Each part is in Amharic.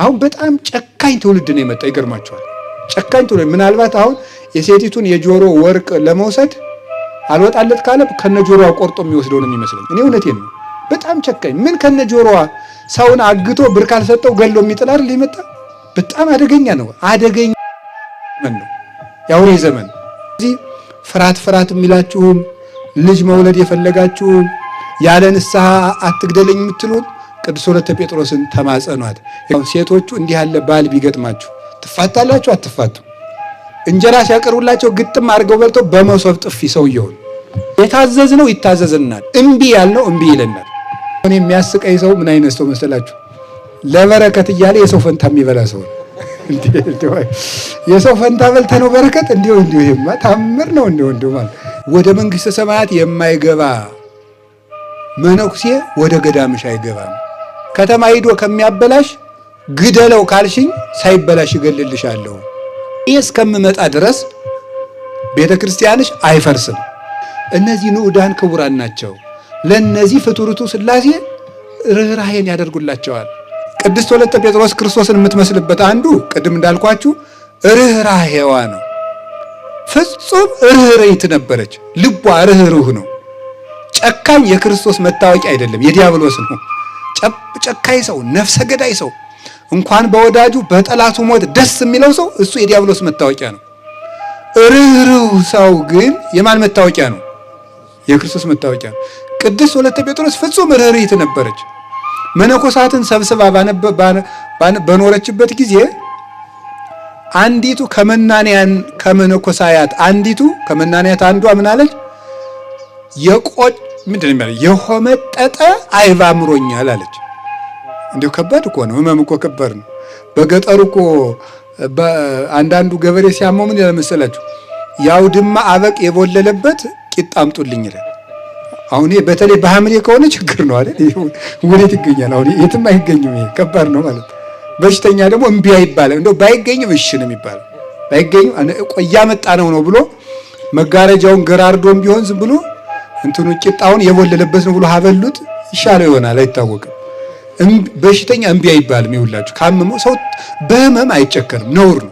አሁን በጣም ጨካኝ ትውልድ ነው የመጣው። ይገርማቸዋል። ጨካኝ ትውልድ ምናልባት አሁን የሴቲቱን የጆሮ ወርቅ ለመውሰድ አልወጣለት ካለ ከነ ጆሮዋ ቆርጦ የሚወስደው ነው የሚመስለኝ። እኔ እውነቴን ነው። በጣም ጨካኝ ምን ከነ ጆሮዋ ሰውን አግቶ ብር ካልሰጠው ገሎ የሚጥል አይደል የመጣ። በጣም አደገኛ ነው። አደገኛ ዘመን ነው፣ የአውሬ ዘመን። እዚህ ፍርሃት ፍርሃት የሚላችሁም ልጅ መውለድ የፈለጋችሁም ያለ ንስሐ አትግደለኝ የምትሉት ቅዱስ ወለተ ጴጥሮስን ተማጸኗት። ሴቶቹ እንዲህ ያለ ባል ቢገጥማችሁ ትፋታላችሁ? አትፋቱ? እንጀራ ሲያቀርቡላቸው ግጥም አድርገው በልተው በመሶብ ጥፊ ሰውየውን። የታዘዝነው ይታዘዝናል፣ እምቢ ያልነው እምቢ ይለናል። እኔ የሚያስቀኝ ሰው ምን አይነት ሰው መሰላችሁ? ለበረከት እያለ የሰው ፈንታ የሚበላ ሰው። የሰው ፈንታ በልተ ነው በረከት? እንዲሁ እንዲሁ ይሄማ ታምር ነው። እንዲሁ እንዲሁ ማለት ወደ መንግስተ ሰማያት የማይገባ መነኩሴ ወደ ገዳምሽ አይገባም። ከተማ ሂዶ ከሚያበላሽ ግደለው ካልሽኝ ሳይበላሽ እገልልሻለሁ። ይህ እስከምመጣ ድረስ ቤተ ክርስቲያንሽ አይፈርስም። እነዚህ ንዑዳን ክቡራን ናቸው። ለእነዚህ ፍቱርቱ ሥላሴ ርኅራኄን ያደርጉላቸዋል። ቅድስት ወለተ ጴጥሮስ ክርስቶስን የምትመስልበት አንዱ ቅድም እንዳልኳችሁ ርኅራኄዋ ነው። ፍጹም ርኅርኅት ነበረች። ልቧ ርኅሩህ ነው። ጨካኝ የክርስቶስ መታወቂያ አይደለም፣ የዲያብሎስ ነው። ጨካኝ ሰው፣ ነፍሰ ገዳይ ሰው፣ እንኳን በወዳጁ በጠላቱ ሞት ደስ የሚለው ሰው እሱ የዲያብሎስ መታወቂያ ነው። ርኅሩህ ሰው ግን የማን መታወቂያ ነው? የክርስቶስ መታወቂያ ነው። ቅድስት ወለተ ጴጥሮስ ፍጹም ርኅርኅት ነበረች። መነኮሳትን ሰብስባ በኖረችበት ጊዜ አንዲቱ ከመናንያን ከመነኮሳያት አንዲቱ ከመናንያት አንዷ ምን አለች? የቆጭ ምንድን ነው የሆመጠጠ አይብ አምሮኛል አለች። እንዲሁ ከባድ እኮ ነው። ህመም እኮ ከባድ ነው። በገጠሩ እኮ አንዳንዱ ገበሬ ሲያመው ምን ይላል መሰላችሁ? የአውድማ አበቅ የቦለለበት ቂጣ አምጡልኝ ይላል። አሁን ይሄ በተለይ በሐምሌ ከሆነ ችግር ነው አይደል? ወዴት ይገኛል? አሁን የትም አይገኝም። ይሄ ከባድ ነው ማለት። በሽተኛ ደግሞ እምቢ አይባልም። እንደው ባይገኝም እሺ ነው የሚባለው። ባይገኝም እያመጣ ነው ነው ብሎ መጋረጃውን ገራርዶም ቢሆን ዝም ብሎ እንትኑ ቂጣውን የቦለለበት ነው ብሎ ሀበሉት ይሻለው ይሆናል፣ አይታወቅም። በሽተኛ እምቢ አይባልም። ይውላችሁ ካመመው ሰው በህመም አይጨከንም፣ ነውር ነው።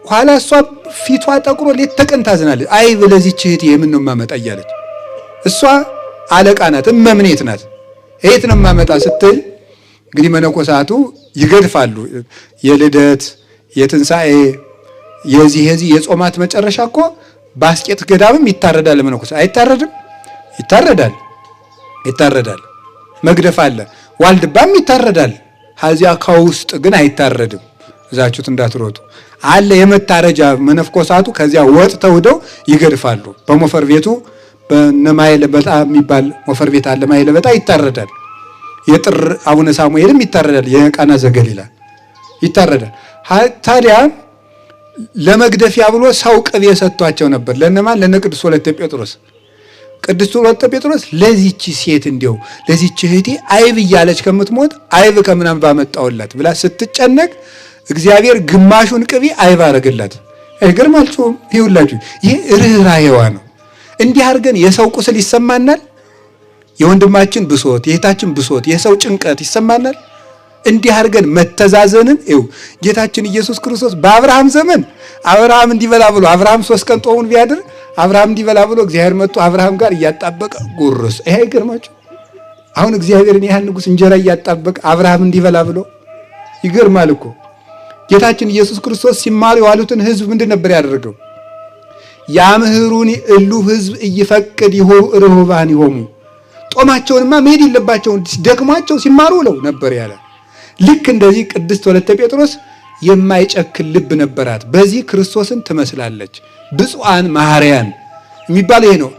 ኋላ እሷ ፊቷ ጠቁሮ ሌት ተቀን ታዝናለች። አይ ለዚች እህቴ የምን ነው የማመጣ እያለች፣ እሷ አለቃ ናት፣ እመምኔት ናት። የት ነው የማመጣ ስትል እንግዲህ መነኮሳቱ ይገድፋሉ። የልደት፣ የትንሣኤ፣ የዚህ የዚህ የጾማት መጨረሻ እኮ ባስቄጥ ገዳምም ይታረዳል። መነኮሳት አይታረድም? ይታረዳል፣ ይታረዳል። መግደፍ አለ። ዋልድባም ይታረዳል። ከዚያ ከውስጥ ግን አይታረድም። እዛችሁት እንዳትሮጡ አለ የመታረጃ መነኮሳቱ ከዚያ ወጥተው ሂደው ይገድፋሉ። በሞፈር ቤቱ በነማይለበጣ የሚባል ሞፈር ቤት አለ። ማይለበጣ ይታረዳል። የጥር አቡነ ሳሙኤልም ይታረዳል። የቃና ዘገሊላ ይታረዳል። ታዲያ ለመግደፊያ ብሎ ሰው ቅቤ ሰጥቷቸው ነበር። ለነማን? ለነ ቅዱስ ወለተ ጴጥሮስ። ቅዱስ ወለተ ጴጥሮስ ለዚች ሴት እንዲያው ለዚች እህቴ አይብ እያለች ከምትሞት አይብ ከምናምን ባመጣውላት ብላ ስትጨነቅ እግዚአብሔር ግማሹን ቅቤ አይብ አረገላት። አይገርማችሁም? ይኸውላችሁ ይህ ርኅራኄዋ ነው። እንዲህ አድርገን የሰው ቁስል ይሰማናል። የወንድማችን ብሶት፣ የእህታችን ብሶት፣ የሰው ጭንቀት ይሰማናል። እንዲህ አድርገን መተዛዘንን ይኸው ጌታችን ኢየሱስ ክርስቶስ በአብርሃም ዘመን አብርሃም እንዲበላ ብሎ አብርሃም 3 ቀን ጦሙን ቢያድር አብርሃም እንዲበላ ብሎ እግዚአብሔር መጥቶ አብርሃም ጋር እያጣበቀ ጉርስ። ይሄ አይገርማችሁ? አሁን እግዚአብሔርን ያህል ንጉሥ እንጀራ እያጣበቀ አብርሃም እንዲበላ ብሎ ይገርማል እኮ። ጌታችን ኢየሱስ ክርስቶስ ሲማሩ የዋሉትን ሕዝብ ምንድን ነበር ያደረገው? ያምህሩኒ እሉ ሕዝብ እይፈቅድ ይሆሩ ርሁባን ይሆሙ፣ ጦማቸውንማ መሄድ የለባቸውን ደክሟቸው ሲማሩ ውለው ነበር ያለ። ልክ እንደዚህ ቅድስት ወለተ ጴጥሮስ የማይጨክን ልብ ነበራት። በዚህ ክርስቶስን ትመስላለች። ብፁዓን መሐርያን የሚባለው ይሄ ነው።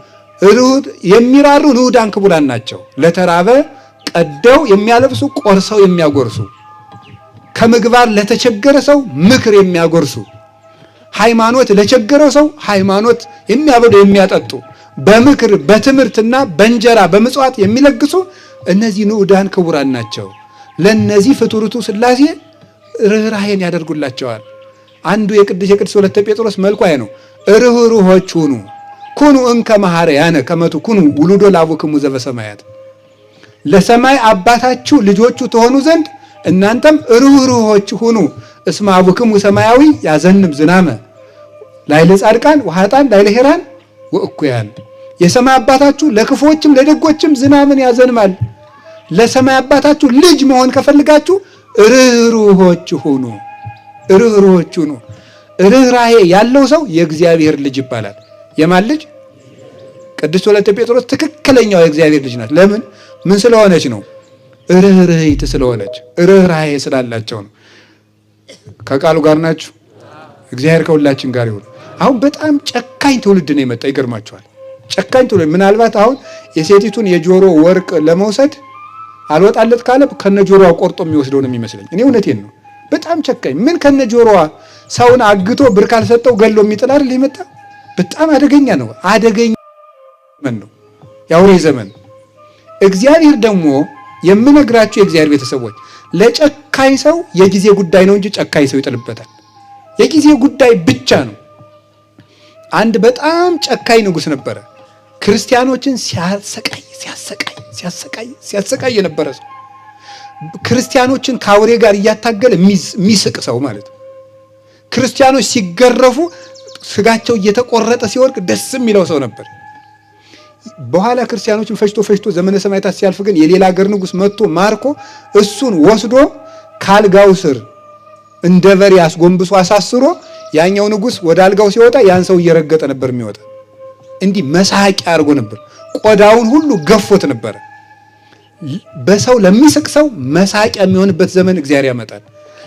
የሚራሩ ንዑዳን ክቡራን ናቸው። ለተራበ ቀደው የሚያለብሱ፣ ቆርሰው የሚያጎርሱ፣ ከምግባር ለተቸገረ ሰው ምክር የሚያጎርሱ፣ ሃይማኖት ለቸገረው ሰው ሃይማኖት የሚያበሉ የሚያጠጡ፣ በምክር በትምህርትና በእንጀራ በምጽዋት የሚለግሱ እነዚህ ንዑዳን ክቡራን ናቸው። ለነዚህ ፍቱርቱ ሥላሴ ርኅራኄን ያደርጉላቸዋል። አንዱ የቅዱስ ወለተ ጴጥሮስ መልኳ ነው። ርኅሩኆች ሁኑ፣ ኩኑ እንከ መሐረያነ ከመ ትኩኑ ውሉዶ ላቡክሙ ዘበሰማያት፣ ለሰማይ አባታችሁ ልጆቹ ትሆኑ ዘንድ እናንተም ርኅሩኆች ሁኑ። እስመ አቡክሙ ሰማያዊ ያዘንም ዝናመ ላዕለ ጻድቃን ወኃጥአን ላዕለ ኄራን ወእኩያን። የሰማይ አባታችሁ ለክፉዎችም ለደጎችም ዝናምን ያዘንማል። ለሰማይ አባታችሁ ልጅ መሆን ከፈልጋችሁ ርኅሩኆች ሁኑ። ርኅሩኆች ሁኑ። ርኅራኄ ያለው ሰው የእግዚአብሔር ልጅ ይባላል። የማን ልጅ? ቅድስት ወለተ ጴጥሮስ ትክክለኛው የእግዚአብሔር ልጅ ናት። ለምን? ምን ስለሆነች ነው? ርኅርኅይት ስለሆነች፣ ርኅራኄ ስላላቸው ነው። ከቃሉ ጋር ናችሁ። እግዚአብሔር ከሁላችን ጋር ይሁን። አሁን በጣም ጨካኝ ትውልድ ነው የመጣ። ይገርማችኋል። ጨካኝ ትውልድ ምናልባት አሁን የሴቲቱን የጆሮ ወርቅ ለመውሰድ አልወጣለት ካለ ከነ ጆሮዋ ቆርጦ የሚወስደው ነው የሚመስለኝ። እኔ እውነቴን ነው። በጣም ጨካኝ ምን ከነ ጆሮዋ ሰውን አግቶ ብር ካልሰጠው ገሎ የሚጥል አይደል የመጣ። በጣም አደገኛ ነው። አደገኛ ዘመን ነው፣ የአውሬ ዘመን። እግዚአብሔር ደግሞ የምነግራችሁ የእግዚአብሔር ቤተሰቦች ለጨካኝ ሰው የጊዜ ጉዳይ ነው እንጂ ጨካኝ ሰው ይጥልበታል። የጊዜ ጉዳይ ብቻ ነው። አንድ በጣም ጨካኝ ንጉሥ ነበረ። ክርስቲያኖችን ሲያሰቃይ ሲያሰቃይ ሲያሰቃይ ሲያሰቃይ የነበረ ሰው፣ ክርስቲያኖችን ከአውሬ ጋር እያታገለ የሚስቅ ሰው ማለት ነው። ክርስቲያኖች ሲገረፉ ስጋቸው እየተቆረጠ ሲወድቅ ደስ የሚለው ሰው ነበር። በኋላ ክርስቲያኖችን ፈጅቶ ፈጅቶ ዘመነ ሰማዕታት ሲያልፍ ግን የሌላ ሀገር ንጉሥ መጥቶ ማርኮ እሱን ወስዶ ካልጋው ስር እንደ በሬ አስጎንብሶ አሳስሮ ያኛው ንጉሥ ወደ አልጋው ሲወጣ ያን ሰው እየረገጠ ነበር የሚወጣ። እንዲህ መሳቂያ አድርጎ ነበር። ቆዳውን ሁሉ ገፎት ነበረ። በሰው ለሚስቅ ሰው መሳቂያ የሚሆንበት ዘመን እግዚአብሔር ያመጣል።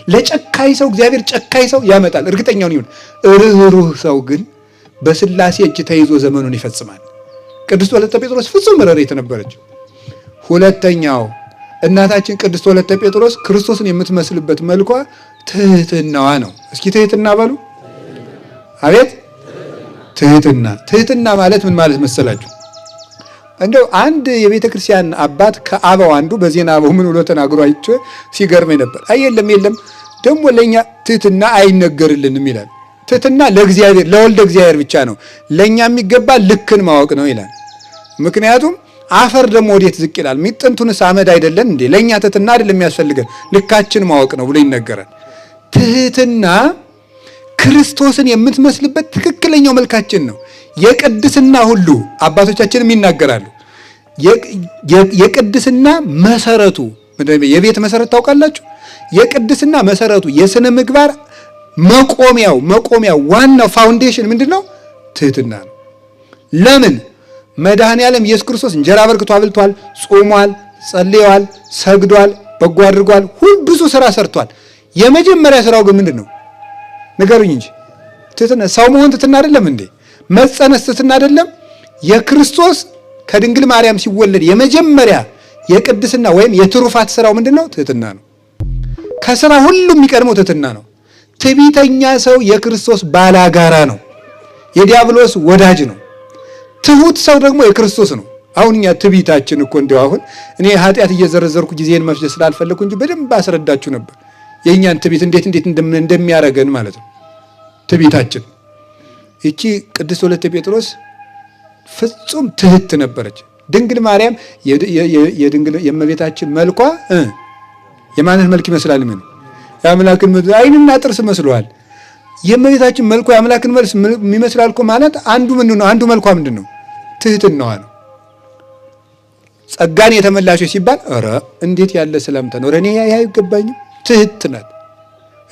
ለጨካኝ ሰው እግዚአብሔር ጨካኝ ሰው ያመጣል። እርግጠኛውን ይሁን። ርኅሩህ ሰው ግን በሥላሴ እጅ ተይዞ ዘመኑን ይፈጽማል። ቅድስት ወለተ ጴጥሮስ ፍጹም ርኅርኅት ነበረች። ሁለተኛው እናታችን ቅድስት ወለተ ጴጥሮስ ክርስቶስን የምትመስልበት መልኳ ትህትናዋ ነው። እስኪ ትህትና በሉ። አቤት ትህትና። ትህትና ማለት ምን ማለት መሰላችሁ? እንደው አንድ የቤተ ክርስቲያን አባት ከአበው አንዱ በዜና አበው ምን ብሎ ተናግሮ አይቼ ሲገርመኝ ነበር። አይ የለም የለም፣ ደግሞ ለእኛ ትህትና አይነገርልንም ይላል። ትህትና ለእግዚአብሔር ለወልደ እግዚአብሔር ብቻ ነው፣ ለእኛ የሚገባ ልክን ማወቅ ነው ይላል። ምክንያቱም አፈር ደግሞ ወዴት ዝቅ ይላል? ሚጥንቱንስ አመድ አይደለን እንዴ? ለእኛ ትህትና አይደለም የሚያስፈልገን ልካችን ማወቅ ነው ብሎ ይነገራል። ትህትና ክርስቶስን የምትመስልበት ትክክለኛው መልካችን ነው። የቅድስና ሁሉ አባቶቻችንም ይናገራሉ። የቅድስና መሰረቱ የቤት መሰረት ታውቃላችሁ? የቅድስና መሰረቱ የስነ ምግባር መቆሚያው መቆሚያው ዋናው foundation ምንድን ነው? ትህትና ነው። ለምን? መድኃኔ ዓለም ኢየሱስ ክርስቶስ እንጀራ አበርክቶ አብልቷል፣ ጾሟል፣ ጸልየዋል፣ ሰግዷል፣ በጎ አድርጓል፣ ሁሉ ብዙ ስራ ሰርቷል። የመጀመሪያ ስራው ግን ምንድን ነው? ንገሩኝ እንጂ። ትህትና። ሰው መሆን ትህትና አይደለም እንዴ? መጸነስ ትህትና አይደለም? የክርስቶስ ከድንግል ማርያም ሲወለድ የመጀመሪያ የቅድስና ወይም የትሩፋት ስራው ምንድን ነው? ትህትና ነው። ከስራ ሁሉ የሚቀድመው ትህትና ነው። ትዕቢተኛ ሰው የክርስቶስ ባላጋራ ነው፣ የዲያብሎስ ወዳጅ ነው። ትሁት ሰው ደግሞ የክርስቶስ ነው። አሁን እኛ ትዕቢታችን እኮ እንዲያው አሁን እኔ ኃጢአት እየዘረዘርኩ ጊዜን መፍጀት ስላልፈለኩ እንጂ በደንብ አስረዳችሁ ነበር። የእኛን ትዕቢት እንዴት እንዴት እንደሚያደርገን ማለት ነው። ትዕቢታችን ይቺ ቅድስት ወለተ ጴጥሮስ ፍጹም ትህት ነበረች። ድንግል ማርያም የድንግል የእመቤታችን መልኳ የማንን መልክ ይመስላል? ምን የአምላክን ዓይንና ጥርስ መስሏል። የእመቤታችን መልኳ የአምላክን መልክ ይመስላል እኮ ማለት አንዱ ምንድን ነው? አንዱ መልኳ ምንድን ነው? ትህትናዋ ነው። ጸጋን የተመላሾች ሲባል ኧረ እንዴት ያለ ሰላምታ ነው! እኔ ያ አይገባኝም። ትህት ናት።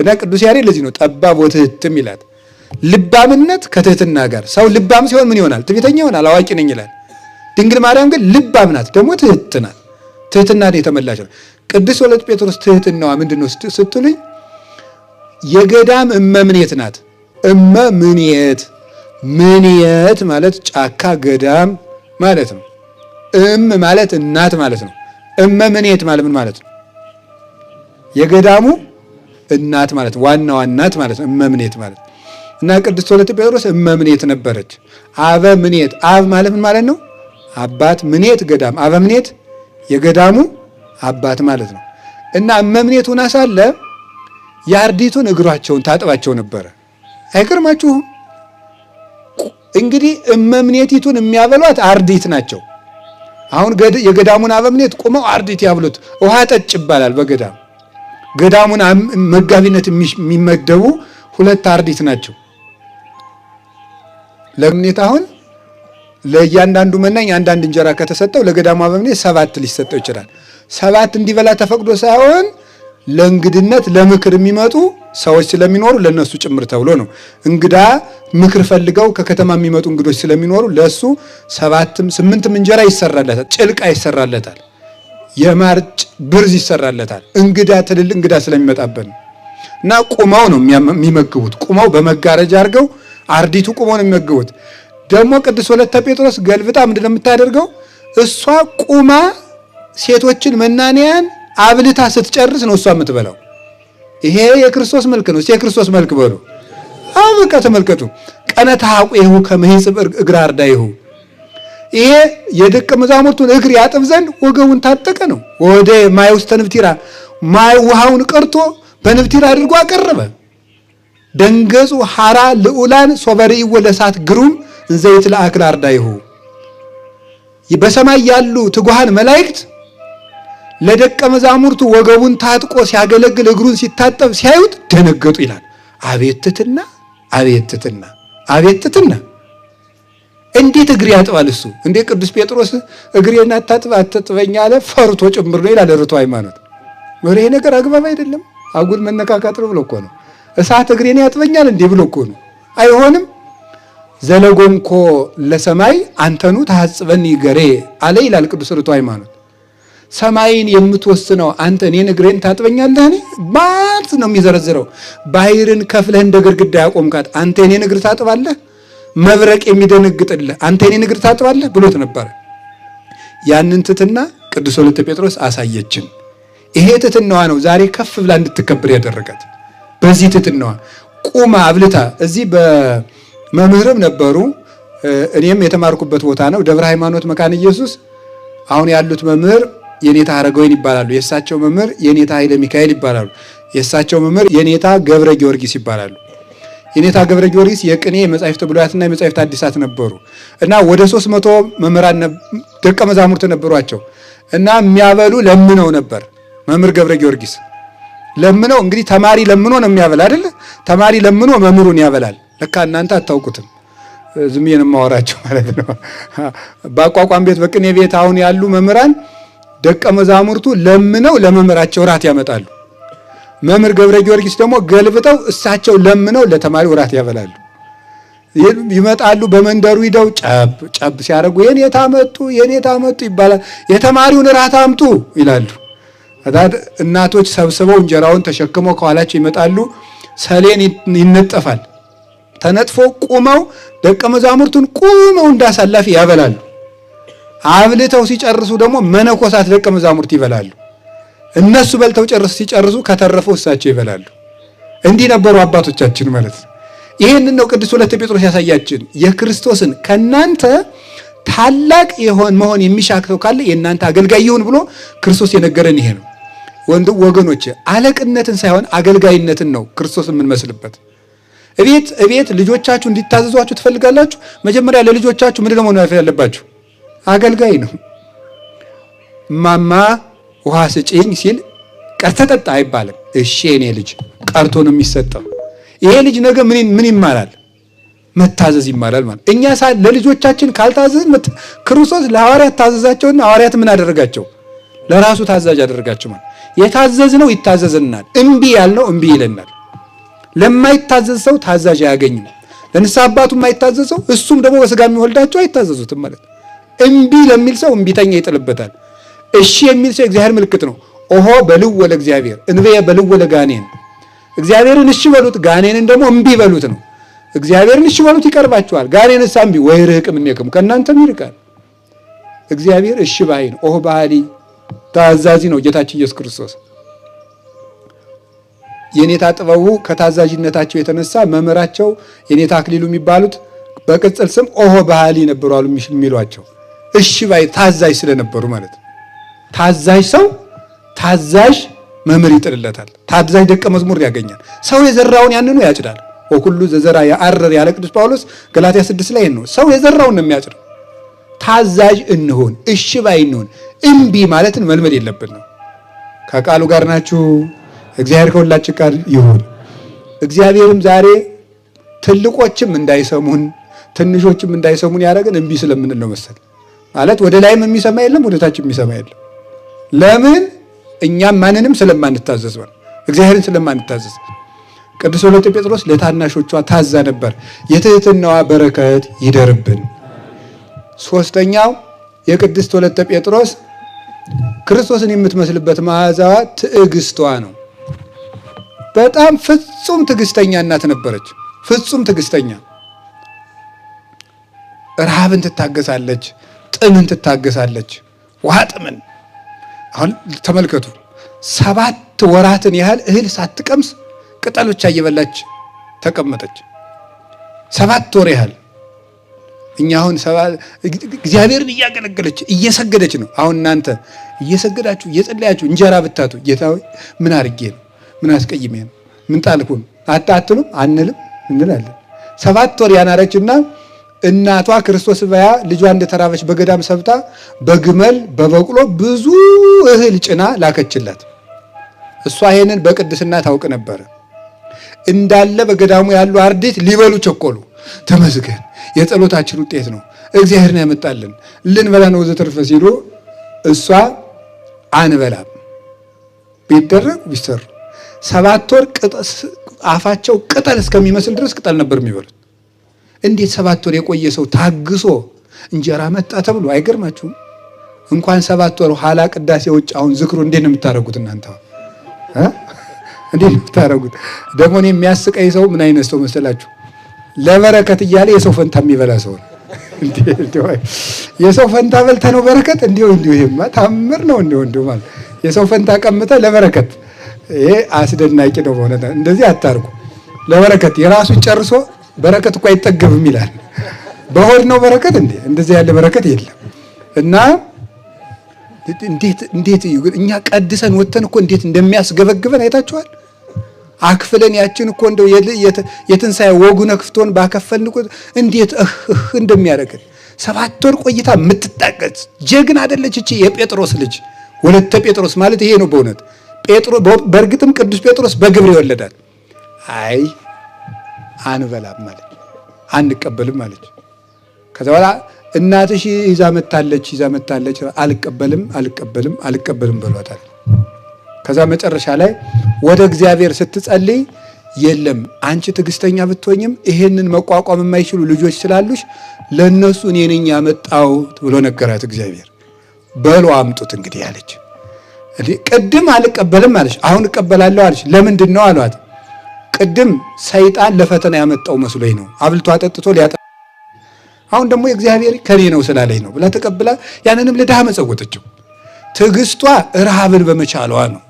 እና ቅዱስ ያሬድ ለዚህ ነው ጠባብ ወትህትም ይላት። ልባምነት ከትህትና ጋር ሰው ልባም ሲሆን ምን ይሆናል? ትዕቢተኛ ይሆናል፣ አዋቂ ነኝ ይላል። ድንግል ማርያም ግን ልባም ናት፣ ደግሞ ትህት ናት። ትህትና የተመላሽ ነው። ቅድስት ወለተ ጴጥሮስ ትህትናዋ ምንድን ነው ስትሉኝ የገዳም እመምኔት ናት። እመምኔት ምንየት ማለት ጫካ ገዳም ማለት ነው። እም ማለት እናት ማለት ነው። እመምኔት ማለት ምን ማለት ነው? የገዳሙ እናት ማለት ነው። ዋናዋ እናት ማለት ነው። እመምኔት ማለት እና ቅድስት ወለተ ጴጥሮስ እመምኔት ነበረች። አበ ምኔት አብ ማለት ምን ማለት ነው? አባት። ምኔት ገዳም፣ አበ ምኔት የገዳሙ አባት ማለት ነው። እና እመምኔት ሆና ሳለ የአርዲቱን እግሯቸውን ታጥባቸው ነበረ። አይገርማችሁም? እንግዲህ እመምኔቲቱን የሚያበሏት አርዲት ናቸው። አሁን የገዳሙን አበምኔት ቁመው አርዲት ያብሉት፣ ውሃ ጠጭ ይባላል በገዳም። ገዳሙን መጋቢነት የሚመደቡ ሁለት አርዲት ናቸው። ለምኔት አሁን ለእያንዳንዱ መናኝ አንዳንድ እንጀራ ከተሰጠው ለገዳሙ አበምኔት 7 ሊሰጠው ይችላል። 7 እንዲበላ ተፈቅዶ ሳይሆን ለእንግድነት ለምክር የሚመጡ ሰዎች ስለሚኖሩ ለነሱ ጭምር ተብሎ ነው። እንግዳ ምክር ፈልገው ከከተማ የሚመጡ እንግዶች ስለሚኖሩ ለሱ 7ም 8ም እንጀራ ይሰራለታል። ጭልቃ ይሰራለታል። የማር ብርዝ ይሰራለታል። እንግዳ ትልል እንግዳ ስለሚመጣበት እና ቁመው ነው የሚመግቡት። ቁመው በመጋረጃ አድርገው አርዲቱ ቁመው ነው የሚመግቡት። ደግሞ ቅድስት ወለተ ጴጥሮስ ገልብጣ ምንድነው የምታደርገው? እሷ ቁማ ሴቶችን መናንያን አብልታ ስትጨርስ ነው እሷ የምትበላው። ይሄ የክርስቶስ መልክ ነው። እስቲ የክርስቶስ መልክ በሉ። አበቃ ተመልከቱ። ቀነታቁሁ ከመይጽብ እግር አርዳይሁ። ይሄ የደቀ መዛሙርቱን እግር ያጥብ ዘንድ ወገቡን ታጠቀ ነው። ወደ ማይ ውስተ ንብቲራ ማይ ውሃውን ቀርቶ በንብቲራ አድርጎ አቀረበ። ደንገጹ ሐራ ልዑላን ሶበሪው ለሳት ግሩም እንዘይት ለአክል አርዳይሁ። በሰማይ ያሉ ትጉሃን መላእክት ለደቀ መዛሙርቱ ወገቡን ታጥቆ ሲያገለግል እግሩን ሲታጠብ ሲያዩት ደነገጡ ይላል። አቤት ትትና፣ አቤት ትትና፣ አቤት ትትና! እንዴት እግር ያጥባል እሱ? እንዴ ቅዱስ ጴጥሮስ እግሬን አታጥብ አትጥበኝ አለ ፈርቶ ጭምር ነው ይላል ርቱዕ ሃይማኖት። ወሬ ይሄ ነገር አግባብ አይደለም፣ አጉል መነካካት ነው ብሎ እኮ ነው። እሳት እግሬን ያጥበኛል እንዴ ብሎ እኮ ነው። አይሆንም። ዘለጎምኮ ለሰማይ አንተኑ ታጽበኒ ገሬ አለ ይላል ቅዱስ ርቱዕ ሃይማኖት። ሰማይን የምትወስነው አንተ እኔን እግሬን ታጥበኛለህ? እኔ ማለት ነው የሚዘረዝረው። ባህርን ከፍለህ እንደ ግድግዳ ያቆምካት አንተ እኔን እግር ታጥባለህ? መብረቅ የሚደነግጥልህ አንተ እኔን እግር ታጥባለህ ብሎት ነበር። ያንን ትትና ቅዱስ ወለተ ጴጥሮስ አሳየችን። ይሄ ትትናዋ ነው ዛሬ ከፍ ብላ እንድትከብር ያደረጋት። በዚህ ትትናዋ ቁማ አብልታ። እዚህ በመምህርም ነበሩ፣ እኔም የተማርኩበት ቦታ ነው፣ ደብረ ሃይማኖት መካነ ኢየሱስ። አሁን ያሉት መምህር የኔታ አረጋዊን ይባላሉ። የእሳቸው መምህር የኔታ ኃይለ ሚካኤል ይባላሉ። የእሳቸው መምህር የኔታ ገብረ ጊዮርጊስ ይባላሉ። የኔታ ገብረ ጊዮርጊስ የቅኔ የመጻሕፍተ ብሉያትና የመጻሕፍተ አዲሳት ነበሩ እና ወደ 300 መምህራን ደቀ መዛሙርት ነበሯቸው እና የሚያበሉ ለምነው ነበር። መምህር ገብረ ጊዮርጊስ ለምነው፣ እንግዲህ ተማሪ ለምኖ ነው የሚያበላ አይደል? ተማሪ ለምኖ መምህሩን ያበላል። ለካ እናንተ አታውቁትም። ዝም ብዬ ነው የማወራቸው ማለት ነው። በአቋቋም ቤት በቅኔ ቤት አሁን ያሉ መምህራን ደቀ መዛሙርቱ ለምነው ለመምህራቸው ራት ያመጣሉ። መምህር ገብረ ጊዮርጊስ ደግሞ ገልብጠው እሳቸው ለምነው ለተማሪው ራት ያበላሉ። ይመጣሉ በመንደሩ ሂደው ጨብ ጨብ ሲያደርጉ የኔታ መጡ የኔታ መጡ ይባላል። የተማሪውን ራት አምጡ ይላሉ። እናቶች ሰብስበው እንጀራውን ተሸክመው ከኋላቸው ይመጣሉ። ሰሌን ይነጠፋል። ተነጥፎ ቁመው ደቀ መዛሙርቱን ቁመው እንዳሳላፊ ያበላሉ። አብልተው ሲጨርሱ ደግሞ መነኮሳት ደቀ መዛሙርት ይበላሉ። እነሱ በልተው ሲጨርሱ ከተረፈው እሳቸው ይበላሉ። እንዲህ ነበሩ አባቶቻችን ማለት ነው። ይሄንን ነው ቅዱስ ወለተ ጴጥሮስ ያሳያችን። የክርስቶስን ከናንተ ታላቅ የሆን መሆን የሚሻክተው ካለ የእናንተ አገልጋይ ይሁን ብሎ ክርስቶስ የነገረን ይሄ ነው። ወንድ ወገኖች አለቅነትን ሳይሆን አገልጋይነትን ነው ክርስቶስ የምንመስልበት። እቤት እቤት ልጆቻችሁ እንዲታዘዟችሁ ትፈልጋላችሁ? መጀመሪያ ለልጆቻችሁ ምንድነው መሆን ያለባችሁ? አገልጋይ ነው። ማማ ውሃ ስጪኝ ሲል ቀርተ ጠጣ አይባልም። እሺ የኔ ልጅ ቀርቶ ነው የሚሰጠው። ይሄ ልጅ ነገ ምን ይማራል? መታዘዝ ይማራል ማለት። እኛ ለልጆቻችን ካልታዘዝን ክርስቶስ ለሐዋርያት ታዘዛቸውና ሐዋርያት ምን አደረጋቸው? ለራሱ ታዛዥ አደረጋቸው ማለት። የታዘዝነው ይታዘዝናል፣ እምቢ ያልነው እምቢ ይለናል። ለማይታዘዝ ሰው ታዛዥ አያገኝም። ለንስሐ አባቱ የማይታዘዝ ሰው እሱም ደግሞ በስጋ የሚወልዳቸው አይታዘዙትም ማለት። እምቢ ለሚል ሰው እምቢተኛ ይጥልበታል። እሺ የሚል ሰው እግዚአብሔር ምልክት ነው። ኦሆ በልዎ ለእግዚአብሔር እንበየ በልዎ ለጋኔን። እግዚአብሔርን እሺ በሉት፣ ጋኔንን ደግሞ እምቢ በሉት ነው። እግዚአብሔርን እሺ በሉት ይቀርባችኋል። ጋኔንስ እምቢ ወይ ርህቅም እምኔክሙ ከእናንተም ይርቃል። እግዚአብሔር እሺ ባይ ነው። ኦሆ ባህሊ ታዛዚ ነው ጌታችን ኢየሱስ ክርስቶስ። የኔታ ጥበቡ ከታዛዥነታቸው የተነሳ መምህራቸው የኔታ አክሊሉ የሚባሉት በቅጽል ስም ኦሆ ባህሊ ነበሩ አሉ የሚሏቸው። እሺ ባይ ታዛዥ ስለነበሩ ማለት ነው። ታዛዥ ሰው ታዛዥ መምህር ይጥልለታል። ታዛዥ ደቀ መዝሙር ያገኛል። ሰው የዘራውን ያንኑ ያጭዳል። ወኩሉ ዘዘራ ያአርር ያለ ቅዱስ ጳውሎስ ገላትያ 6 ላይ ነው። ሰው የዘራውን ነው የሚያጭደው። ታዛዥ እንሁን፣ እሺ ባይ እንሁን። እምቢ ማለትን መልመድ የለብንም። ከቃሉ ጋር ናችሁ። እግዚአብሔር ከሁላችን ጋር ይሁን። እግዚአብሔርም ዛሬ ትልቆችም እንዳይሰሙን ትንሾችም እንዳይሰሙን ያደረግን እምቢ ስለምንል ነው መሰል። ማለት ወደ ላይም የሚሰማ የለም፣ ወደ ታችም የሚሰማ የለም። ለምን? እኛም ማንንም ስለማንታዘዝ ነው፣ እግዚአብሔርን ስለማንታዘዝ። ቅድስት ወለተ ጴጥሮስ ለታናሾቿ ታዛ ነበር። የትህትናዋ በረከት ይደርብን። ሶስተኛው የቅድስት ወለተ ጴጥሮስ ክርስቶስን የምትመስልበት መዓዛዋ ትዕግስቷ ነው። በጣም ፍጹም ትዕግስተኛ እናት ነበረች። ፍጹም ትዕግስተኛ፣ ረሃብን ትታገሳለች፣ ጥምን ትታገሳለች፣ ውሃ ጥምን። አሁን ተመልከቱ፣ 7 ወራትን ያህል እህል ሳትቀምስ ቅጠል ብቻ እየበላች ተቀመጠች። 7 ወር ያህል። እኛ አሁን እግዚአብሔርን እያገለገለች እየሰገደች ነው። አሁን እናንተ እየሰገዳችሁ እየጸለያችሁ እንጀራ ብታጡ ጌታ ሆይ ምን አድርጌ ነው? ምን አስቀይሜ ነው? ምን ጣልኩ ነው? አታትሉም? አንልም እንላለን። 7 ወር ያናረችና እናቷ ክርስቶስ በያ ልጇ እንደተራበች በገዳም ሰብታ በግመል በበቅሎ ብዙ እህል ጭና ላከችላት። እሷ ይሄንን በቅድስና ታውቅ ነበር። እንዳለ በገዳሙ ያሉ አርድእት ሊበሉ ቸኮሉ። ተመስገን የጸሎታችን ውጤት ነው፣ እግዚአብሔር ነው ያመጣልን፣ ልንበላ ነው ወዘተርፈ ሲሉ እሷ አንበላም ቢደረግ ቢሰሩ 7 ወር አፋቸው ቅጠል እስከሚመስል ድረስ ቅጠል ነበር የሚበሉት። እንዴት 7 ወር የቆየ ሰው ታግሶ እንጀራ መጣ ተብሎ አይገርማችሁም? እንኳን 7 ወር ኋላ ቅዳሴ ውጭ አሁን ዝክሩ እንዴት ነው የምታረጉት እናንተ? እንዴት ነው የምታረጉት? ደግሞ እኔ የሚያስቀኝ ሰው ምን አይነት ሰው መሰላችሁ? ለበረከት እያለ የሰው ፈንታ የሚበላ ሰው ነው። የሰው ፈንታ በልተህ ነው በረከት? እንዲሁ እንዲሁ ይሄማ ታምር ነው። እንዲሁ እንዲሁ ማለት የሰው ፈንታ ቀምተህ ለበረከት፣ ይሄ አስደናቂ ነው በእውነት። እንደዚህ አታርጉ። ለበረከት የራሱን ጨርሶ በረከት እኮ አይጠገብም ይላል። በሆድ ነው በረከት እንዴ? እንደዚህ ያለ በረከት የለም። እና እንዴት እንዴት እኛ ቀድሰን ወጥተን እኮ እንዴት እንደሚያስገበግበን አይታችኋል? አክፍለን ያችን እኮ እንደው የትንሳኤ ወጉን አክፍቶን ባከፈልን እኮ እንዴት እህ እህ እንደሚያደርገን። 7 ወር ቆይታ የምትጣቀስ ጀግና አይደለች እቺ የጴጥሮስ ልጅ ወለተ ጴጥሮስ ማለት ይሄ ነው በእውነት። በእርግጥም ቅዱስ ጴጥሮስ በግብር ይወለዳል። አይ አንበላም ማለት አንቀበልም ማለት። ከዛ በኋላ እናትሽ ይዛ መታለች ይዛ መታለች አልቀበልም አልቀበልም አልቀበልም ብሏታል። ከዛ መጨረሻ ላይ ወደ እግዚአብሔር ስትጸልይ የለም አንቺ ትዕግስተኛ ብትሆኝም ይሄንን መቋቋም የማይችሉ ልጆች ስላሉሽ ለነሱ እኔ ነኝ ያመጣው ብሎ ነገራት እግዚአብሔር። በሉ አምጡት እንግዲህ አለች። እንዴ ቅድም አልቀበልም አለች፣ አሁን እቀበላለሁ አለች። ለምንድን ነው አሏት። ቅድም ሰይጣን ለፈተና ያመጣው መስሎኝ ነው አብልቶ አጠጥቶ ሊያጠ፣ አሁን ደግሞ እግዚአብሔር ከኔ ነው ስላለኝ ነው ብላ ተቀብላ ያንንም ለድሃ መጸወተችው። ትዕግስቷ ረሃብን በመቻሏ ነው።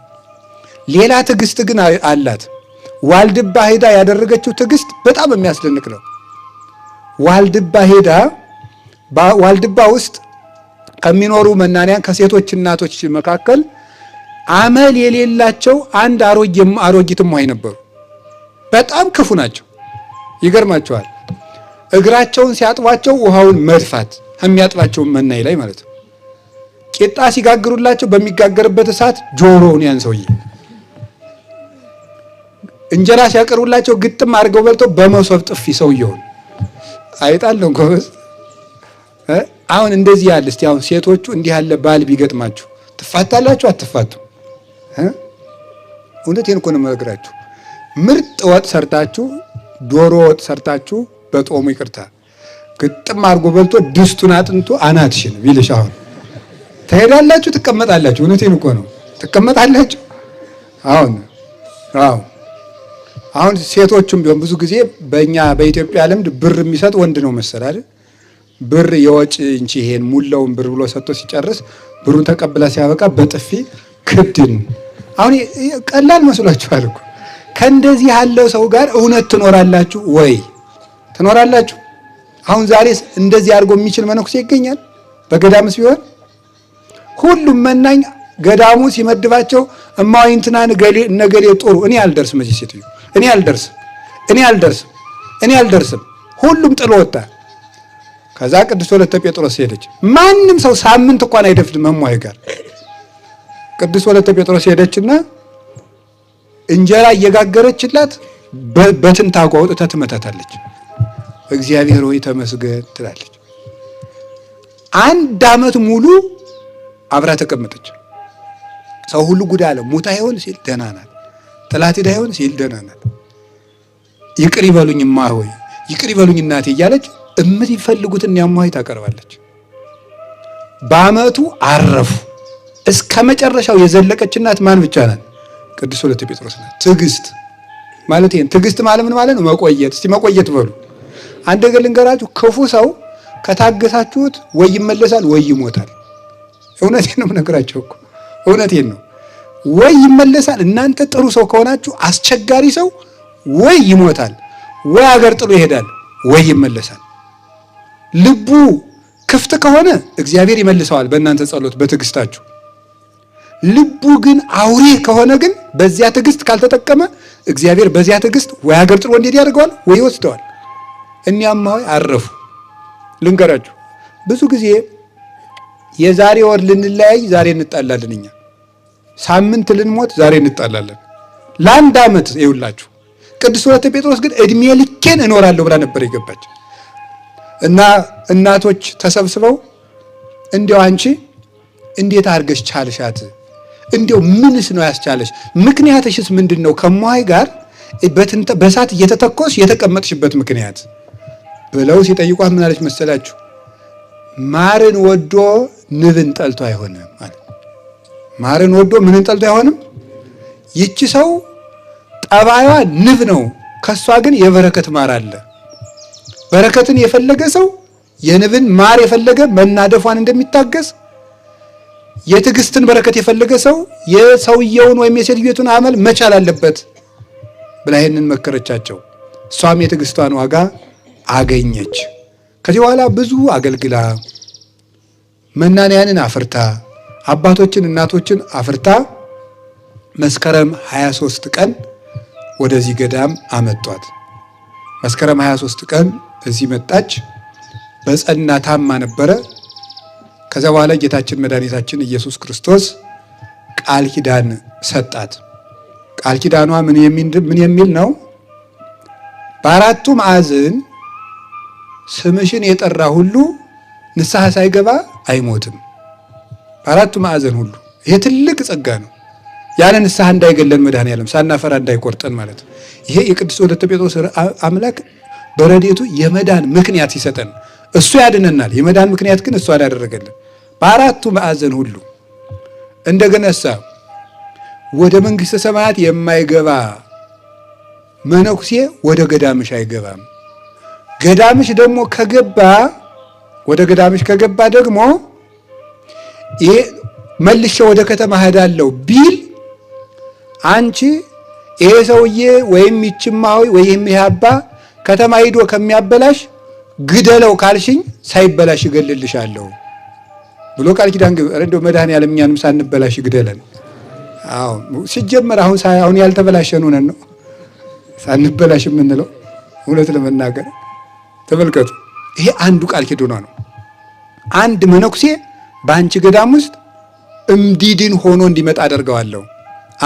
ሌላ ትዕግስት ግን አላት። ዋልድባ ሄዳ ያደረገችው ትዕግስት በጣም የሚያስደንቅ ነው። ዋልድባ ሄዳ ዋልድባ ውስጥ ከሚኖሩ መናንያን ከሴቶች እናቶች መካከል አመል የሌላቸው አንድ አሮጊት እማሆይ ነበሩ። በጣም ክፉ ናቸው። ይገርማቸዋል። እግራቸውን ሲያጥቧቸው ውሃውን መድፋት የሚያጥባቸው መናይ ላይ ማለት ነው። ቂጣ ሲጋግሩላቸው በሚጋገርበት እሳት ጆሮውን ያን ሰውዬ፣ እንጀራ ሲያቀርቡላቸው ግጥም አድርገው በልተው በመሶብ ጥፊ ሰውየውን አይጣለው ጎበዝ። አሁን እንደዚህ ያለ እስቲ አሁን ሴቶቹ እንዲህ ያለ ባል ቢገጥማችሁ ትፋታላችሁ አትፋቱም? እውነቴን እኮ ነው የምነግራችሁ። ምርጥ ወጥ ሰርታችሁ ዶሮ ወጥ ሰርታችሁ በጦሙ ይቅርታ ግጥም አድርጎ በልቶ ድስቱን አጥንቶ አናትሽን ቢልሽ አሁን ትሄዳላችሁ ትቀመጣላችሁ? እውነቴን እኮ ነው ትቀመጣላችሁ። አሁን አዎ አሁን ሴቶቹም ቢሆን ብዙ ጊዜ በእኛ በኢትዮጵያ ልምድ ብር የሚሰጥ ወንድ ነው መሰል አይደል? ብር የወጪ እንጂ ይሄን ሙላውን ብር ብሎ ሰጥቶ ሲጨርስ ብሩን ተቀብላ ሲያበቃ በጥፊ ክድን። አሁን ቀላል መስሏችኋል እኮ። ከእንደዚህ ያለው ሰው ጋር እውነት ትኖራላችሁ ወይ? ትኖራላችሁ? አሁን ዛሬስ እንደዚህ አድርጎ የሚችል መነኩሴ ይገኛል? በገዳምስ ቢሆን ሁሉም መናኝ ገዳሙ ሲመድባቸው እማዊ እንትናን እነገሌ ጥሩ እኔ አልደርስም፣ እዚህ ሴትዮ እኔ አልደርስም፣ እኔ አልደርስም፣ እኔ አልደርስም፣ ሁሉም ጥሎ ወጣ። ከዛ ቅድስት ወለተ ጴጥሮስ ሄደች። ማንም ሰው ሳምንት እንኳን አይደፍንም እማዊ ጋር። ቅድስት ወለተ ጴጥሮስ ሄደችና እንጀራ እየጋገረችላት በትንታጓ አውጥታ ትመታታለች። እግዚአብሔር ሆይ ተመስገን ትላለች። አንድ ዓመት ሙሉ አብራ ተቀመጠች። ሰው ሁሉ ጉድ አለ። ሙታ ይሆን ሲል ደህና ናት፣ ጥላት ሄዳ ይሆን ሲል ደህና ናት። ይቅር ይበሉኝ እማ ሆይ ይቅር ይበሉኝ እናቴ እያለች የምትፈልጉትን ያሟይ ታቀርባለች። በዓመቱ አረፉ። እስከ መጨረሻው የዘለቀች እናት ማን ብቻ ናት? ቅድስት ወለተ ጴጥሮስ ናት። ትዕግስት ማለት ይሄን ትዕግስት ማለት ምን ማለት ነው? መቆየት። እስቲ መቆየት በሉ። አንድ ነገር ልንገራችሁ፣ ክፉ ሰው ከታገሳችሁት ወይ ይመለሳል ወይ ይሞታል። እውነቴን ነው የምነግራችሁ እኮ እውነቴን ነው። ወይ ይመለሳል። እናንተ ጥሩ ሰው ከሆናችሁ አስቸጋሪ ሰው ወይ ይሞታል፣ ወይ አገር ጥሎ ይሄዳል፣ ወይ ይመለሳል። ልቡ ክፍት ከሆነ እግዚአብሔር ይመልሰዋል በእናንተ ጸሎት፣ በትዕግስታችሁ። ልቡ ግን አውሬ ከሆነ ግን በዚያ ትዕግስት ካልተጠቀመ እግዚአብሔር በዚያ ትዕግስት ወይ አገር ጥሎ እንዴት ያደርገዋል ወይ ይወስደዋል። እኒያማ ሆይ አረፉ። ልንገራችሁ ብዙ ጊዜ የዛሬ ወር ልንለያይ ዛሬ እንጣላለን። እኛ ሳምንት ልንሞት ዛሬ እንጣላለን። ለአንድ ዓመት ይውላችሁ። ቅድስት ወለተ ጴጥሮስ ግን እድሜ ልኬን እኖራለሁ ብላ ነበር የገባች። እና እናቶች ተሰብስበው እንዲያው አንቺ እንዴት አድርገሽ ቻልሻት? እንዲያው ምንስ ነው ያስቻለሽ? ምክንያትሽስ ምንድን ነው? ከሟይ ጋር በእሳት እየተተኮስሽ የተቀመጥሽበት ምክንያት ብለው ሲጠይቋት ምን አለች መሰላችሁ? ማርን ወዶ ንብን ጠልቶ አይሆንም አለ። ማርን ወዶ ምንን ጠልቶ አይሆንም? ይቺ ሰው ጠባዩዋ ንብ ነው፣ ከሷ ግን የበረከት ማር አለ። በረከትን የፈለገ ሰው የንብን ማር የፈለገ መናደፏን እንደሚታገስ፣ የትዕግስትን በረከት የፈለገ ሰው የሰውየውን ወይም የሴትዮቱን አመል መቻል አለበት ብላ ይህንን መከረቻቸው። እሷም የትዕግስቷን ዋጋ አገኘች። ከዚህ በኋላ ብዙ አገልግላ መናንያንን አፍርታ አባቶችን እናቶችን አፍርታ መስከረም 23 ቀን ወደዚህ ገዳም አመጧት። መስከረም 23 ቀን እዚህ መጣች። በጸና ታማ ነበረ። ከዚያ በኋላ ጌታችን መድኃኒታችን ኢየሱስ ክርስቶስ ቃል ኪዳን ሰጣት። ቃል ኪዳኗ ምን የሚል ነው? በአራቱ ማዕዘን ስምሽን የጠራ ሁሉ ንስሐ ሳይገባ አይሞትም። በአራቱ ማዕዘን ሁሉ። ይሄ ትልቅ ጸጋ ነው። ያለ ንስሐ እንዳይገለን መድኃኔዓለም ሳናፈራ እንዳይቆርጠን ማለት ነው። ይሄ የቅድስት ወለተ ጴጥሮስ አምላክ በረድኤቱ የመዳን ምክንያት ሲሰጠን እሱ ያድነናል። የመዳን ምክንያት ግን እሱ አላደረገልን። በአራቱ ማዕዘን ሁሉ እንደገናሳ ወደ መንግሥተ ሰማያት የማይገባ መነኩሴ ወደ ገዳምሽ አይገባም። ገዳምሽ ደግሞ ከገባ ወደ ገዳምሽ ከገባ ደግሞ ይሄ መልሼ ወደ ከተማ እሄዳለሁ ቢል አንቺ ይሄ ሰውዬ ወይም ይችማዊ ወይም ይሄ አባ ከተማ ሂዶ ከሚያበላሽ ግደለው ካልሽኝ ሳይበላሽ እገልልሻለሁ ብሎ ቃል ኪዳን ግብ። እንደው መድኃኔዓለም እኛንም ሳንበላሽ ግደለን። አዎ ሲጀመር አሁን ያልተበላሸን ሆነን ነው ሳንበላሽ የምንለው። እውነት ለመናገር ተመልከቱ፣ ይሄ አንዱ ቃል ኪዳኗ ነው። አንድ መነኩሴ በአንቺ ገዳም ውስጥ እንዲድን ሆኖ እንዲመጣ አደርገዋለሁ።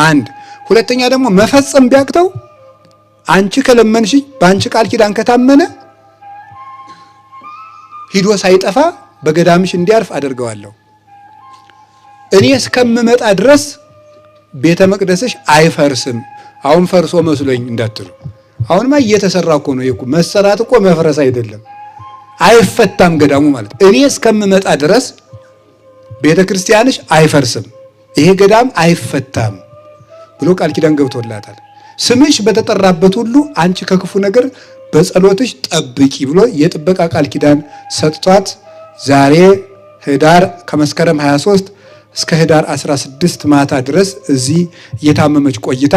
አንድ ሁለተኛ ደግሞ መፈጸም ቢያቅተው አንቺ ከለመንሽኝ በአንቺ ቃል ኪዳን ከታመነ ሂዶ ሳይጠፋ በገዳምሽ እንዲያርፍ አደርገዋለሁ። እኔ እስከምመጣ ድረስ ቤተ መቅደስሽ አይፈርስም። አሁን ፈርሶ መስሎኝ እንዳትሉ። አሁንማ እየተሰራ እኮ ነው። ይኩ መሰራት እኮ መፍረስ አይደለም። አይፈታም ገዳሙ ማለት። እኔ እስከምመጣ ድረስ ቤተ ክርስቲያንሽ አይፈርስም፣ ይሄ ገዳም አይፈታም ብሎ ቃል ኪዳን ገብቶላታል። ስምሽ በተጠራበት ሁሉ አንቺ ከክፉ ነገር በጸሎትሽ ጠብቂ ብሎ የጥበቃ ቃል ኪዳን ሰጥቷት ዛሬ ህዳር ከመስከረም 23 እስከ ህዳር 16 ማታ ድረስ እዚህ እየታመመች ቆይታ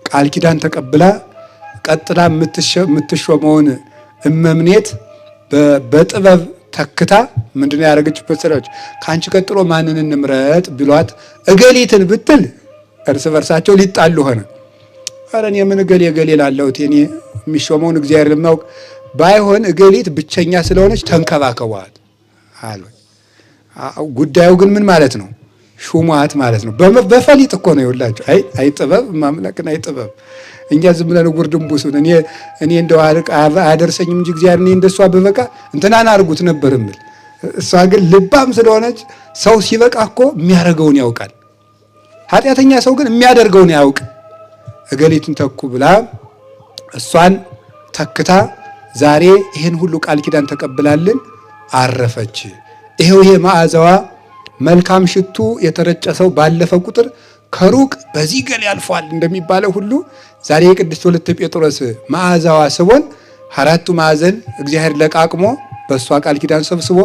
ቃል ኪዳን ተቀብላ ቀጥላ የምትሾመውን እመምኔት በጥበብ ተክታ ምንድነው ያደረገችበት? ስራዎች ከአንቺ ቀጥሎ ማንን እንምረጥ ቢሏት እገሊትን ብትል እርስ በርሳቸው ሊጣሉ ሆነ። ኧረ እኔ ምን እገሌ እገሌ ላለሁት እኔ የሚሾመውን እግዚአብሔር ለማወቅ ባይሆን እገሊት ብቸኛ ስለሆነች ተንከባከቧት አሉ። ጉዳዩ ግን ምን ማለት ነው? ሹሟት ማለት ነው። በፈሊጥ እኮ ነው ይውላችሁ። አይ አይ ጥበብ ማምላክን አይ ጥበብ። እኛ ዝም ብለን እጉር ድንቡሱን እኔ እንደው አያደርሰኝም እንጂ እግዚአብሔር እኔ እንደሷ በበቃ እንትናን አድርጉት ነበር እምል። እሷ ግን ልባም ስለሆነች ሰው ሲበቃ እኮ የሚያደርገውን ያውቃል። ኃጢአተኛ ሰው ግን የሚያደርገውን ያውቅ። እገሊቱን ተኩ ብላ እሷን ተክታ ዛሬ ይህን ሁሉ ቃል ኪዳን ተቀብላልን አረፈች። ይሄው ይሄ መዓዛዋ መልካም ሽቱ የተረጨ ሰው ባለፈ ቁጥር ከሩቅ በዚህ ገል ያልፏል እንደሚባለው ሁሉ ዛሬ የቅድስት ወለተ ጴጥሮስ መዓዛዋ ስቦን አራቱ ማዕዘን እግዚአብሔር ለቃቅሞ በእሷ ቃል ኪዳን ሰብስቦ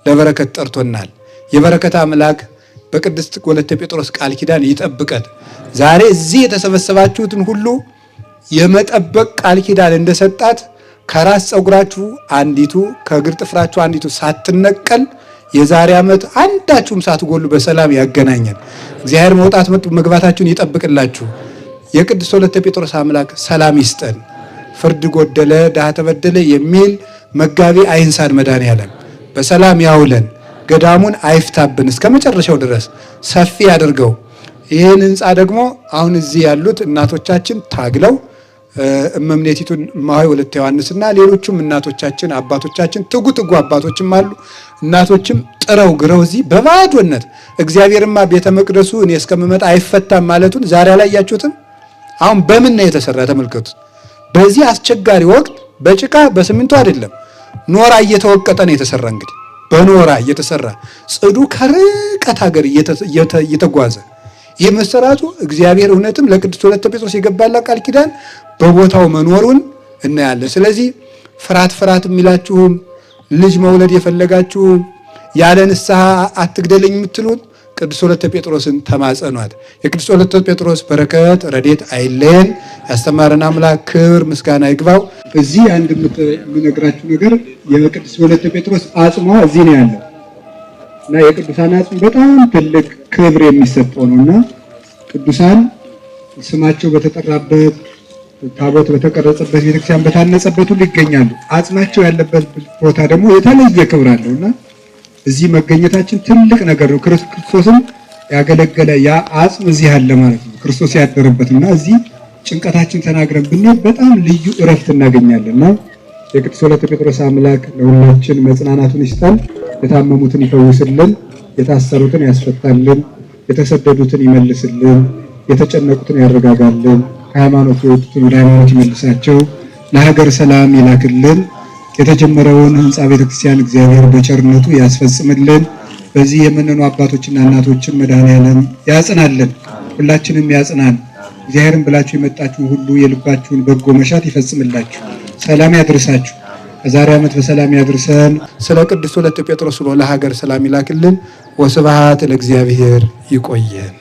ለበረከት ጠርቶናል። የበረከት አምላክ በቅድስት ወለተ ጴጥሮስ ቃል ኪዳን ይጠብቀን። ዛሬ እዚህ የተሰበሰባችሁትን ሁሉ የመጠበቅ ቃል ኪዳን እንደሰጣት ከራስ ፀጉራችሁ አንዲቱ ከእግር ጥፍራችሁ አንዲቱ ሳትነቀል የዛሬ ዓመት አንዳችሁም ሳትጎሉ በሰላም ያገናኘን። እግዚአብሔር መውጣት መግባታችሁን ይጠብቅላችሁ። የቅድስት ወለተ ጴጥሮስ አምላክ ሰላም ይስጠን። ፍርድ ጎደለ፣ ድሃ ተበደለ የሚል መጋቢ አይንሳን። መድኃኔዓለም በሰላም ያውለን። ገዳሙን አይፍታብን፣ እስከ መጨረሻው ድረስ ሰፊ ያድርገው። ይህን ህንፃ ደግሞ አሁን እዚህ ያሉት እናቶቻችን ታግለው እመምኔቲቱን እማሆይ ወለተ ዮሐንስና ሌሎቹም እናቶቻችን አባቶቻችን ትጉ ትጉ አባቶችም አሉ። እናቶችም ጥረው ግረው እዚህ በባዶነት እግዚአብሔርማ ቤተ መቅደሱ እኔ እስከምመጣ አይፈታም ማለቱን ዛሬ አላያችሁትም? አሁን በምን ነው የተሰራ? ተመልከቱት። በዚህ አስቸጋሪ ወቅት በጭቃ በሲሚንቶ አይደለም፣ ኖራ እየተወቀጠ ነው የተሰራ። እንግዲህ በኖራ እየተሰራ ጽዱ ከርቀት ሀገር እየተጓዘ ይህ መሰራቱ እግዚአብሔር እውነትም ለቅድስት ወለተ ጴጥሮስ የገባላት ቃል ኪዳን በቦታው መኖሩን እናያለን። ስለዚህ ፍርሃት ፍርሃት የሚላችሁም ልጅ መውለድ የፈለጋችሁም ያለ ንስሐ አትግደለኝ የምትሉት ቅድስት ወለተ ጴጥሮስን ተማጸኗት። የቅድስት ወለተ ጴጥሮስ በረከት ረድኤት አይለየን። ያስተማረን አምላክ ክብር ምስጋና ይግባው። እዚህ አንድ የምነግራችሁ ነገር የቅድስት ወለተ ጴጥሮስ አጽሟ እዚህ ነው ያለው እና የቅዱሳን አጽም በጣም ትልቅ ክብር የሚሰጠው ነው እና ቅዱሳን ስማቸው በተጠራበት ታቦት በተቀረጸበት ቤተክርስቲያን በታነጸበት ሁሉ ይገኛሉ። አጽማቸው ያለበት ቦታ ደግሞ የተለየ ክብር አለው እና እዚህ መገኘታችን ትልቅ ነገር ነው። ክርስቶስም ያገለገለ ያ አጽም እዚህ አለ ማለት ነው። ክርስቶስ ያደረበት እና እዚህ ጭንቀታችን ተናግረን ብንሄድ በጣም ልዩ እረፍት እናገኛለን እና የቅድስት ወለተ ጴጥሮስ አምላክ ለሁላችን መጽናናቱን ይስጠን። የታመሙትን ይፈውስልን፣ የታሰሩትን ያስፈታልን፣ የተሰደዱትን ይመልስልን፣ የተጨነቁትን ያረጋጋልን፣ ከሃይማኖት የወጡትን ወደ ሃይማኖት ይመልሳቸው፣ ለሀገር ሰላም ይላክልን። የተጀመረውን ሕንፃ ቤተክርስቲያን እግዚአብሔር በቸርነቱ ያስፈጽምልን። በዚህ የመነኑ አባቶችና እናቶችን መድኃኔዓለም ያጽናልን፣ ሁላችንም ያጽናን። እግዚአብሔርን ብላችሁ የመጣችሁ ሁሉ የልባችሁን በጎ መሻት ይፈጽምላችሁ፣ ሰላም ያድርሳችሁ። ከዛሬ ዓመት በሰላም ያድርሰን። ስለ ቅድስት ወለተ ጴጥሮስ ብሎ ለሀገር ሰላም ይላክልን። ወስብሐት ለእግዚአብሔር። ይቆየን።